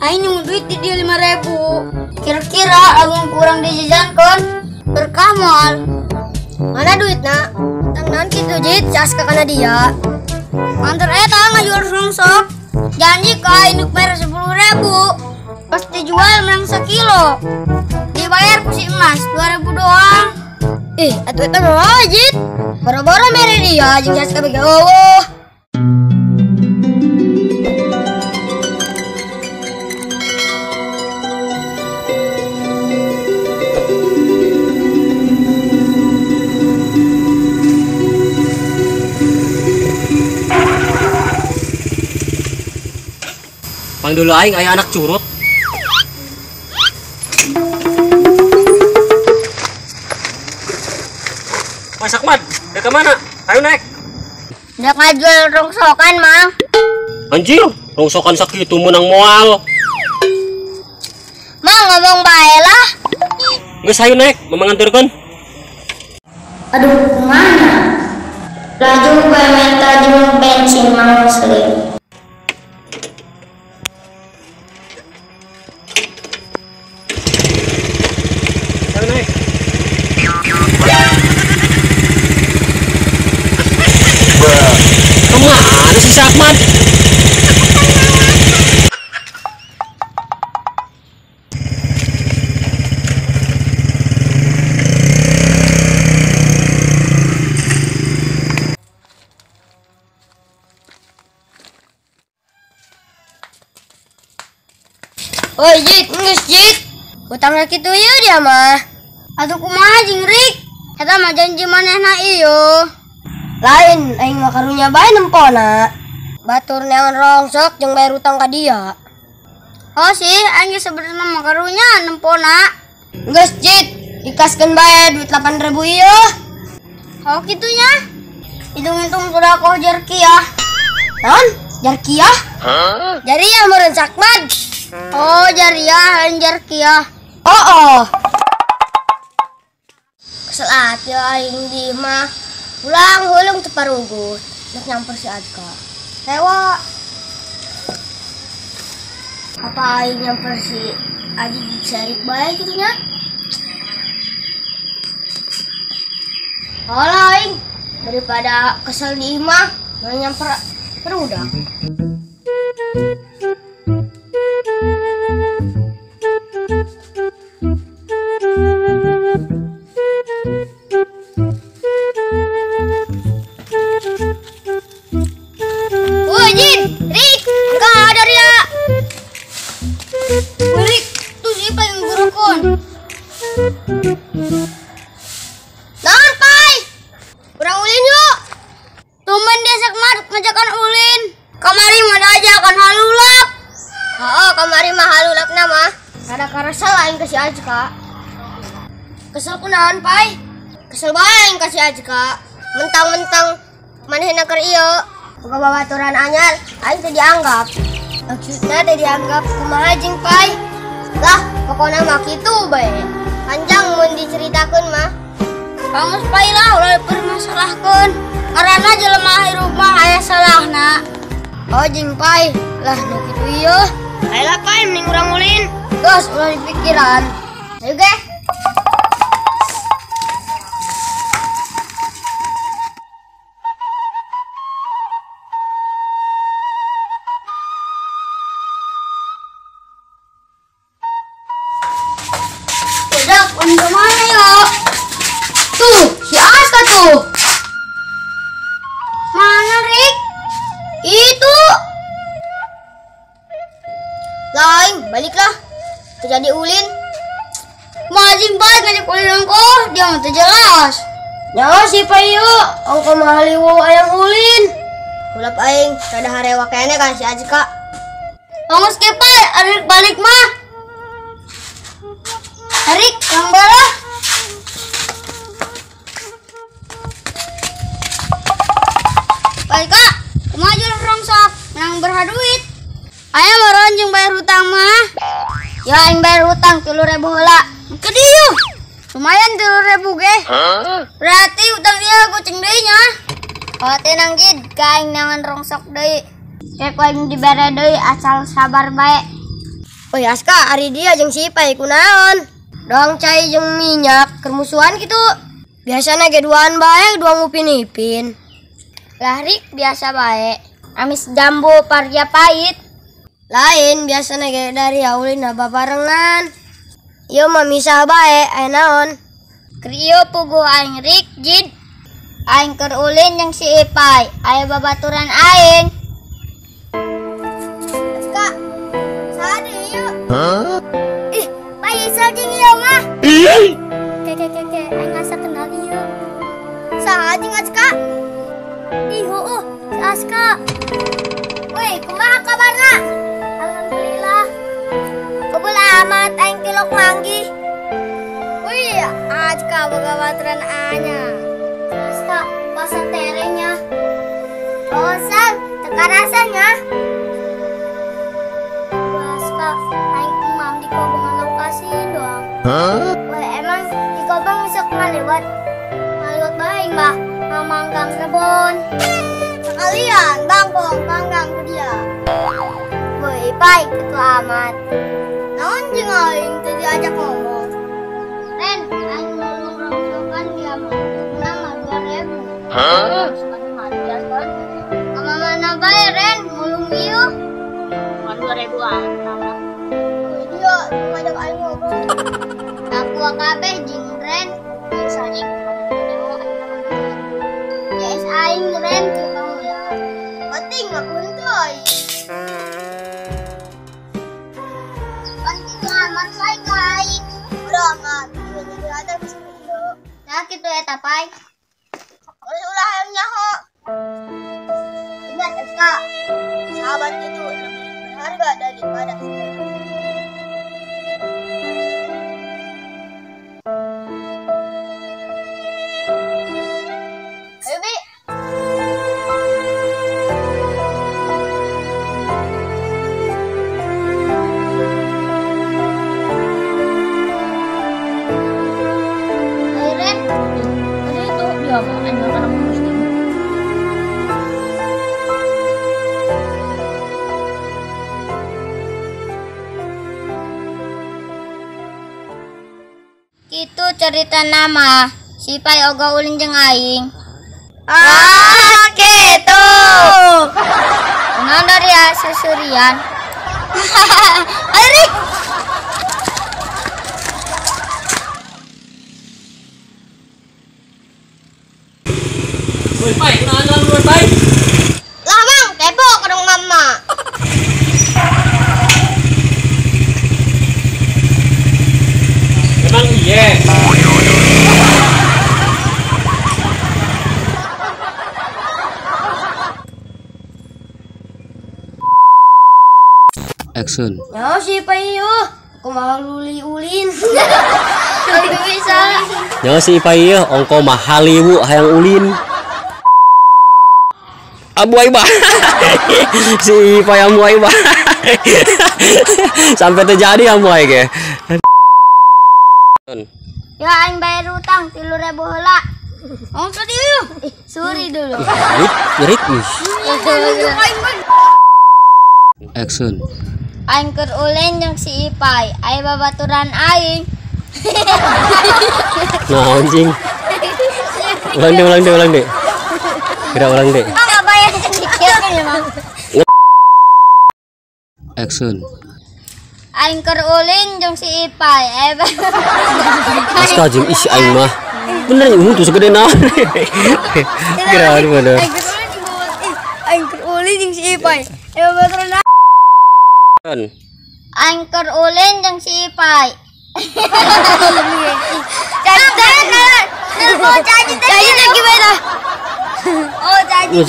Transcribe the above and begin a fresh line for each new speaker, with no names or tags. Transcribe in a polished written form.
Aing nyungun duit di dia 5.000. Kira-kira lamun kurang dijajankeun berkah moal.
Mana duitna? Utang naon kitu Jit, si Aska kana dia.
Antar eta ngajual rongsok. Janji ka induk bayar 10.000. Pas dijual menang sekilo. Dibayar ku si emas 2.000 doang.
Ih, atuh eta mah Jit. Boro-boro mere dia jeung si Aska bege eueuh.
Pang dulu aing aya anak curut. Mas Akmad, dek mana? Ayo naik.
Dek ngajual rongsokan, Mang.
Anjir, rongsokan sakitu menang moal.
Mang ngomong bae lah.
Geus ayo naik, mamang nganterkeun.
Aduh, kumaha? Laju bae minta jeung bensin Mang Muslim.
Kemana sih si Akmad?
Oi Jit, geus Jit. Utangna kitu ieu dia mah.
Atuh kumaha jeung Rik? Eta mah janji manehna ieu.
Lain, aing mah karunya bae nempona. Batur neangan rongsok jeung bayar utang ka dia.
Oh sih, aing geus sebenarnya mah karunya nempona.
Geus Jit, ikaskeun bae duit 8.000 ieu.
Oh kitunya. Hitung-hitung sedekah jarkiah.
Naon? Jarkiah? Jariah meureun Sakmad.
Oh, jariah lain jarkiah.
Oh, oh. Kesel ati aing di mah. Pulang hulung teu parugut. Nek nyamper si Adka. Hewa. Apa aing nyamper si Adi serik bae kitu nya? Alah aing, daripada kesel di imah, mah nyamper perudak.
Woi Jin, Rik, enggak ada Ria. Rik, tuh si paling gurukun.
Naon pai? Urang ulin yuk.
Tumben dia Sakmad ngajakan ulin. Kamari mah diajakan halulap.
Heeh, kamari mah halulapna mah. Rada karesel aing ka si Azka. Kesel kunaon pai? Kesel bae aing ka si Azka. Mentang-mentang manehna keur ieu. Boga babaturan anyar, aing teu dianggap. Maksudna teu dianggap kumaha jeung pai? Lah, pokona mah kitu bae. Panjang mun diceritakeun mah.
Pangus pai lah ulah dipermasalahkeun. Karena jelema hirup mah aya salahna.
Oh jeung pai, lah nu kitu ieu. Ayolah pai, mending urang ulin. Geus ulah dipikiran. Ayo ge.
Udah, kemana ya?
Tuh, si Aska tuh.
Mana, Rik?
Itu. Lain, baliklah. Terjadi ulin.
Majing balik ngajak ulin ongko, dia mah teu jelas.
Nyawa si payu, ongko mah haliwu ayam ulin. Kulap aing, rada harewa kene kan si Azka.
Ongos ke pai, arik balik mah. Arik, yang balah. Balik kak, kumaha jual rongsok, menang berha duit. Aya meureun jeung bayar hutang mah. Ya aing bayar hutang 3.000 heula. Ke dieu. Lumayan 3.000 ge. Berarti hutang dia goceng deui nya. Oh tenang Jid, ka aing nangan rongsok deui. Kayak aing dibere deui asal sabar bae.
Oi Aska, ari dia jeung si Ipay kunaon? Doang cai jeung minyak kermusuhan gitu. Biasana ge duaan bae, dua ngupin-ipin.
Lah Rik biasa bae. Amis jambu parja pahit.
Lain biasana ge dari aulin babarengan. Ieu mah misah bae, aya naon?
Krio puguh aing Rik jid. Aing keur ulin jeung si Ipay, aya babaturan aing.
Aska, saha deui ieu?
Hah?
Ih, Pai Isal jeung ieu mah. Keke aing asa kenal ieu.
Saha jeung Aska?
Ih, heueuh, si Aska. Weh, kumaha kabarna? Alhamdulillah.
Kebul amat aing tilok manggih. Wih, Aska boga baturan anya.
Aska, puasa terenya. Oh, Sal, teka rasanya. Aska, aing emam di kobong lokasi doang.
Hah?
Weh, emang di kobong sok ngaliwat. Ngaliwat bae mah, mamanggang rebon.
Sekalian bangkong panggang ke dia.
Woi, Pai, ketua amat.
Naon jeung aing teu diajak ngomong.
Ren, aing ngomong rongsokan dia mah. Nama 2000.
Hah?
Rongsokan mah kan. Ka mana bae Ren, mulung ieu. Kan 2000-an nama.
Woi, dia ngajak aing ngobrol.
Aku kabeh jeung Ren, biasa jeung yes aing Ren tukang ulah.
Penting aku henteu aing.
Kan kitu amat bae ka aing.
Udah amat, ieu jadi ada geus ieu.
Nah kitu eta Pai.
Geus ulah hayang nyaho. Ingat Aska, sahabat itu lebih berharga daripada segala. Ayo Bi.
Ayo Ren.
Tadi itu dia mah aing kana posting.
Kitu cerita nama si Pai oga ulin jeung aing.
Ah, gitu.
Kunaon dari ya seserian. Ayo Rik.
Woi, Pai, kunaon woi, Pai?
Lah Bang, kepo kedong mama.
Emang iya.
Action.
Ya si Pai ieu, kumaha luli-ulin.
Aing bisa.
Nyawa si Ipay ieu ongko mahaliwu hayang ulin. Abu aibah. Si Ipay abu aibah. Sampai terjadi abu aib ge.
Ya aing bayar utang 3.000 heula. Oh tadi ieu. Ih, suri dulu.
Nyerit nih.
Action.
Aing keur ulin jeung si Ipay, aya babaturan aing.
Nah, anjing. Ulang deh. Kira ulang deh.
Enggak bayar sedikit ya, Mang.
Action.
Aing keur ulin jeung si Ipay, aya
Aska jeung isi aing mah. Bener tuh segede naon. Kira bener.
Aing keur ulin jeung si Ipay. Aya babaturan aing.
Aing keur ulin jeung si Ipay. Caji teh gimana? Oh, caji.